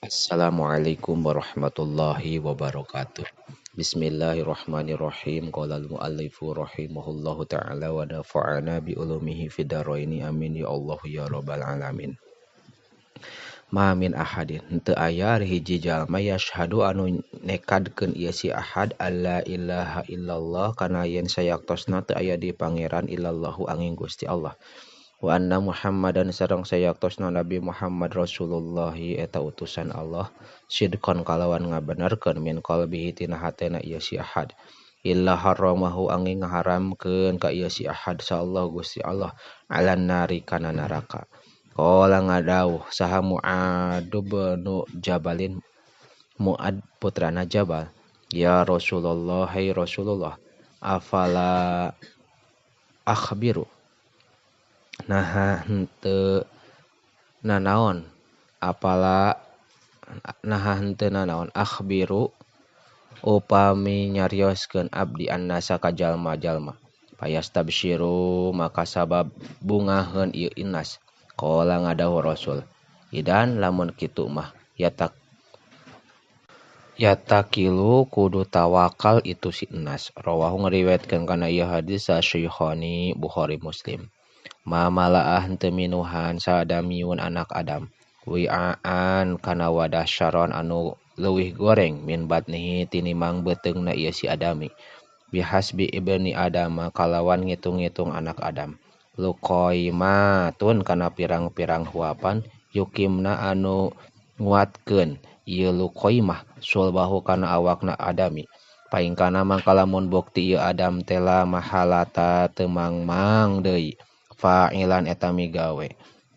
Assalamualaikum warahmatullahi wabarakatuh. Bismillahirrahmanirrahim. Qala al-muallifu rahimahullahu ta'ala wa nafa'ana bi ulumihi fid dharaini amin ya Allah ya rabbal alamin. Ma min ahadin henteu aya ari hiji jalma yashhadu anu nekadkeun ieu si ahad alla ilaha illallah kana yen sayaktosna teu aya di pangeran illallahu angin Gusti Allah. Wa anna Muhammadan sareng sayaktosna Nabi Muhammad Rasulullah eta utusan Allah sidqan kalawan ngabenerkeun min qalbihi tina hatena ieu si ahad illa haramahu angin ngaharamkeun ka ieu si ahad sallallahu Gusti Allah alan nari kana neraka. Qala ngadawuh saha Mu'ad bin Jabalin Mu'ad putrana Jabal, ya Rasulullah, hai Rasulullah, afala akhbiru naha henteu nanaon apala naha henteu nanaon akhbiru upami nyarioskeun abdi annasa ka jalma-jalma payastabsyiru maka sabab bungaheun ieu innas. Qala ngadawuh Rasul, idan lamun kitu mah yatakilu kudu tawakal itu si innas. Rawahu ngariwayatkeun kana ieu hadis Syaikhaini Bukhari Muslim. Ma malaah henteu minuhan saadamiun anak Adam wi'aan kana wadah syaron anu leuwih goreng min batnihi tinimang beuteungna ieu si Adami bihasbi ibni Adama kalawan ngitung-ngitung anak Adam luqaimatun kana pirang-pirang huapan yukimna anu nguatkeun ieu luqaimah sulbahu kana awakna Adami paingkana mangka lamun bukti ieu Adam teh la mahalata teu mangmang deui fa'ilan eta migawe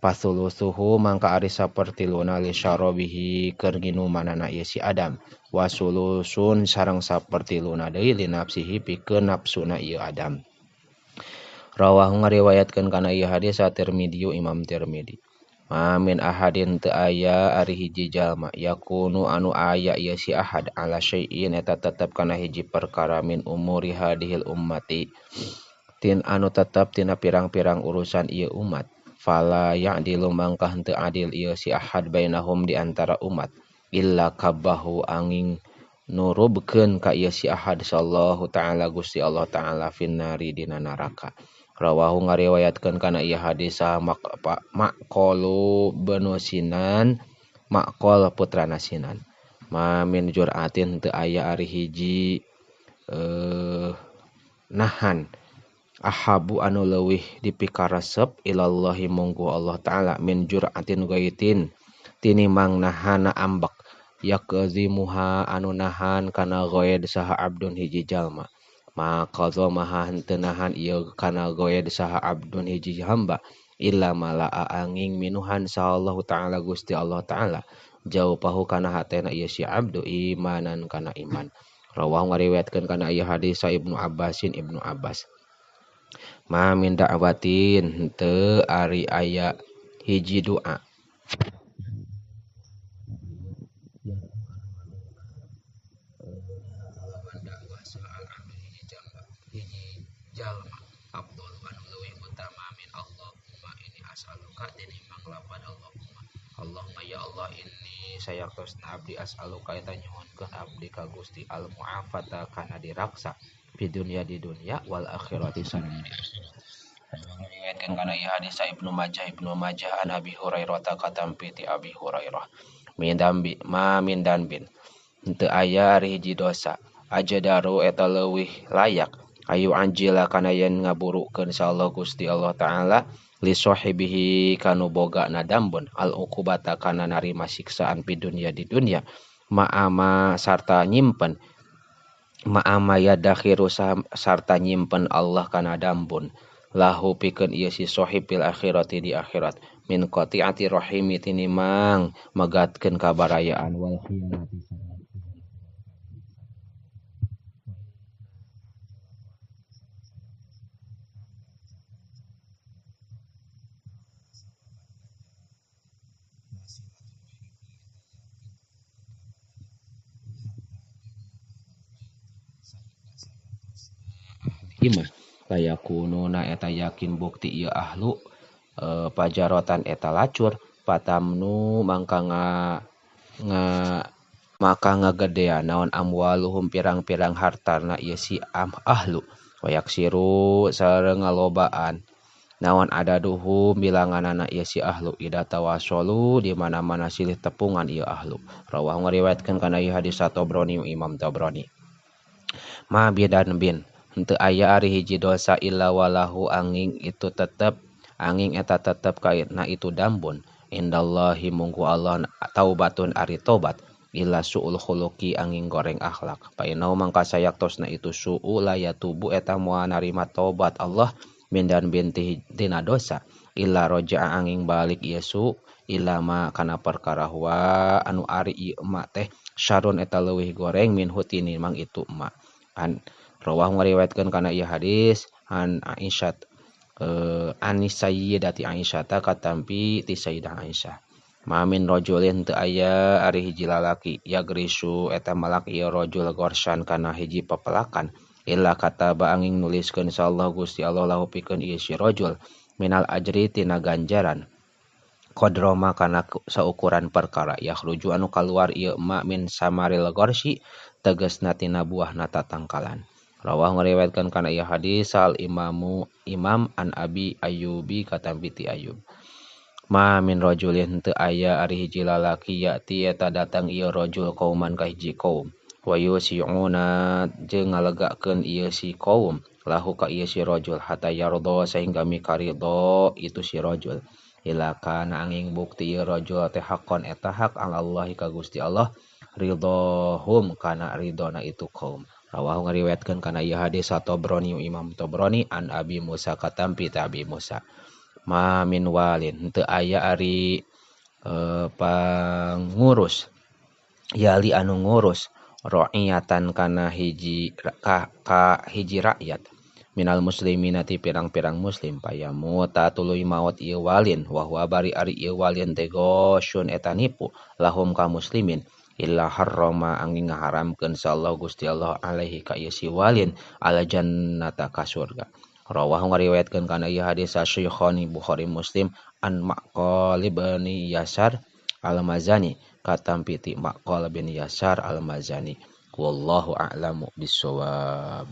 pasulusuhu mangka ari sapertiluna li syarabihi keur nginumanana ieu si Adam wasulusun sareng sapertiluna deui li nafsihi pikeun nafsuna ieu Adam. Rawahu ngariwayatkeun kana ieu hadis Tirmidzi Imam Tirmidzi. Ma min ahadin teu aya ari hiji jalma yakunu anu aya ieu si ahad ala syai'in eta tetep kana hiji perkara min umuri hadihil ummati tin anu tetep tina pirang-pirang urusan ieu umat fala ya'dilu mangka henteu adil ieu si ahad bainahum di antara umat illa kabahu angin nurubkeun ka ieu si ahad sallallahu ta'ala Gusti Allah ta'ala finnari dina neraka. Rawahu ngariwayatkeun kana ieu hadis Maqalu bin Sinan Maqal putrana Sinan. Ma min jur'atin teu aya ari hiji nahan ahabu anu leuwih dipikaresep ilallahi munggu Allah ta'ala min jur'atin ghaitin tinimang nahana ambek yakzimuha anu nahan kana ghaid saha abdun hiji jalma maka maha henteu nahan ieu kana ghaid saha abdun hiji hamba illa malaa angin minuhan saha Allah ta'ala Gusti Allah ta'ala jaupahu kana hatena ieu si abdu imanan kana iman. Rawahu ngariwayatkeun kana ieu hadis Ibnu Abbasin Ibnu Abbas. Ma min da'watin henteu ari aya hiji doa jalma afdal anu leuwih utama min Allahumma inni as'aluka tinimbang lapan Allahumma Allahumma ya Allah inni sayaktosna abdi as'aluka eta nyuhunkeun abdi ka Gusti al mu'afata kana diraksa di dunia di dunia wal akhirati sareng di akhirat. Riwayatkeun kana ieu hadis Ibnu Majah an Abi Hurairah katampi ti Abi Hurairah min dambi ma min danbin henteu aya ari hiji dosa ajadaru eta leuwih layak ayu anjila kana yen ngaburukeun insyaallah Gusti Allah ta'ala li sahibihi kanu boga nadambun al uqubata kana narima siksaan pi dunia di dunia ma'ama sarta nyimpen ma'ama yadakhiru sarta nyimpen Allah kana dambun lahu pikeun ieu si sahib fil akhirati di akhirat min qati'ati rahimi tinimang megatkeun kabarayaan wal khiyanati imah layakununa eta yakin bukti ieu ahlu pajarotan eta lacur patamnu mangka Nga maka ngagedean naon amwaluhum pirang-pirang hartana ieu si ahlu wayaksiru sareng ngalobaan naon adaduhum bilanganana ieu si ahlu ida tawassalu di mana-mana silih tepungan ieu ahlu. Rawahu ngariwayatkeun kana ieu hadis Tabrani Imam Tabrani. Ma bidan bin henteu aya ari hiji dosa illa walahu angin itu tetep angin eta tetep kaitna itu dambun indallahi munggu Allah taubatun ari tobat illa suul khuluqi angin goreng akhlak. Painau mangka sayaktosna itu su'u la yatubu eta moal narima tobat Allah min dan binti tina dosa illa roja'a angin balik ieu su illa ma kana perkara huwa anu ari ieu ma teh syarun eta leuwih goreng min hutini mang itu ma. An rawah ngariwayatkeun kana ieu hadis an Aisyah anis sayyidati Aisyah ta katampi ti Sayyidah Aisyah. Ma min rajulin teu aya ari hiji lalaki yagrisu eta malak ieu rajul gorsan kana hiji pepelakan illa kataba angin nuliskeun insyaallah Gusti Allah lahu pikeun ieu si rajul minal ajri tina ganjaran qadra ma kana saukuran perkara yakhruju anu kaluar ieu ma min samaril gorsi tegasna tina buahna tatangkalan. Rawah ngariwayatkeun kana ieu hadis al imamu Imam an Abi Ayyubi katampi ti Ayyub. Ma min rajulin teu aya ari hiji lalaki ya'ti eta datang ieu rajul kauman ka hiji kaum wa yusi'una jeung ngalegakeun ieu si kaum lahu ka ieu si rajul hatta yarda sehingga mikaridho itu si rajul ila kana angin bukti ieu rajul teh hakon eta hak Allah ka Gusti Allah ridhohum kana ridhona itu kaum. Rawahu ngariwayatkeun kana ieu hadis Tabrani Imam Tabrani an Abi Musa katampi ta Abi Musa. Ma min walin henteu aya ari pangurus yali anu ngurus ra'iyatan kana hiji ka hiji rakyat minal muslimina ti pirang-pirang muslim payamu ta tuluy maot ieu walin wa huwa bari ari ieu walin teh gosyun eta nipu lahum ka muslimin illa harrama angin ngaharamkeun sallallahu Gusti Allah alaihi ka ieu si walin ala jannata ka surga. Rawahu ngariwayatkeun kana ieu hadis Syekhani Bukhari Muslim an Maqal bin Yasar Al-Mazani katampi ti Maqal bin Yasar Al-Mazani. Wallahu a'lamu bissawab.